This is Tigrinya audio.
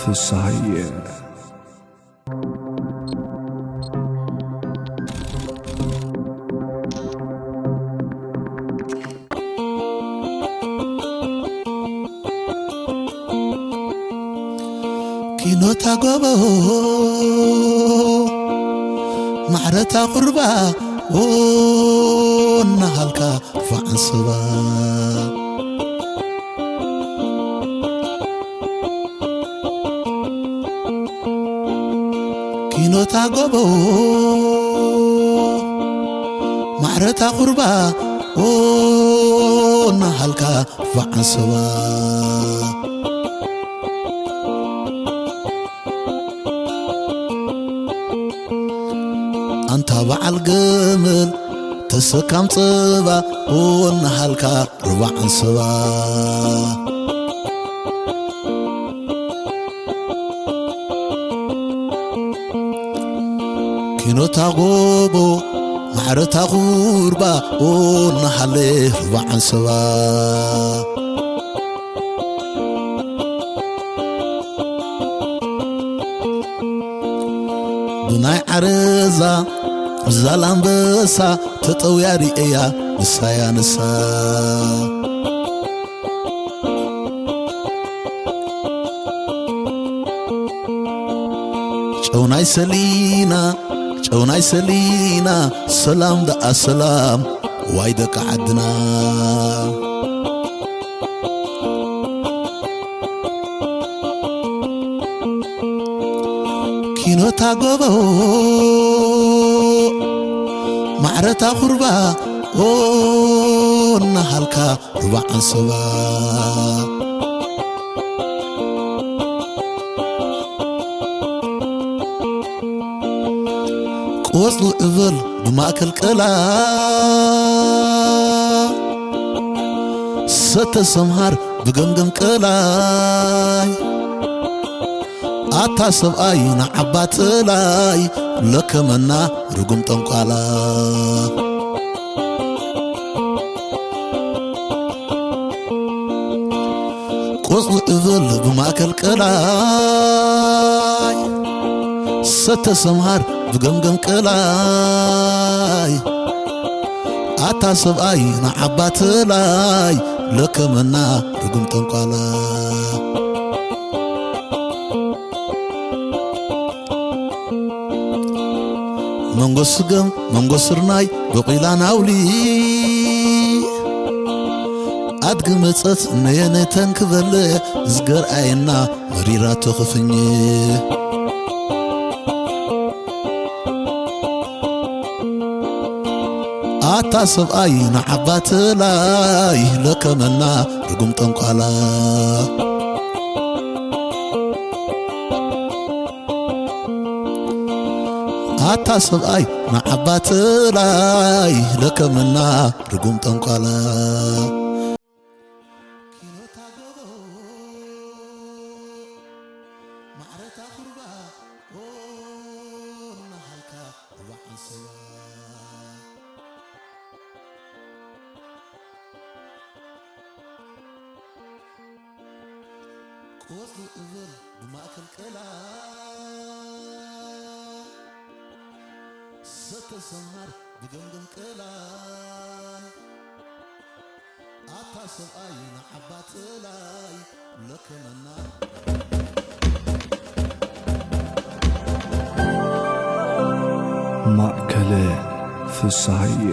ፍስሃየ። ኪኖታ ጎቦ ማዕረታ ቁርባ እናሃልካ ፋዓንሰባ። ኪኖታ ጎቦ ማዕረታ ቁርባ እናሃልካ ፋዓንሰባ። ኣንታ በዓል ገመል ተሰካም ጸባ እናሃልካ ርባዕ ኣንሰባ። ኪኖታ ጎቦ ማዕረታ ቁርባ እናሃለ ርባዕ ኣንሰባ። ብናይ ዓረዛ ዛላምበሳ ተጠውያ ርእያ ንሳያ ንሳ። ጨውናይ ሰሊና ጨውናይ ሰሊና ሰላም ደኣ ሰላም ዋይ ደቂ ዓድና። ኪኖታ ጎቦ ማዕረታ ቁርባ ኦ እናሃልካ ርባዕ ኣንሰባ። ቆጽሊ ዕበል ብማእከል ቀላይ ሰተ ሰምሃር ብገምገም ቀላይ ኣታ ሰብኣይ ንዓባ ጥላይ ለከመና ርጉም ጠንቋላ። ቆጽሊ እብል ብማእከል ቀላይ ሰተ ሰምሃር ብገምገም ቀላይ ኣታ ሰብኣይ ንዓባ ጥላይ ለከመና ርጉም ጠንቋላ። መንጎ ስገም መንጎ ስርናይ በቂላ ናውሊ ኣድጊ መጸት ነየነተን ክበልዕ ዝገርኣየና መሪራቶ ክፍኝ። ኣታ ሰብኣይ ንዓባ ጥላይ ለከመና ርጉም ጠንቋላ። ኣታ ሰብኣይ ንዓባ ጥላይ ለከመና ርጉም ጠንቋላ። ኪኖታ ጎቦ ማዕረታ ቁርባ ኦ እናሃልካ ርባዕ ኣንሰባ። ቆጽሊ እብል ብማእከል ቀላይ ሰተ ሰምሃር ብገምገም ቀላይ ኣታ ሰብኣይ ንዓባ ጥላይ ለከመና። ማእከለ ፍስሃየ።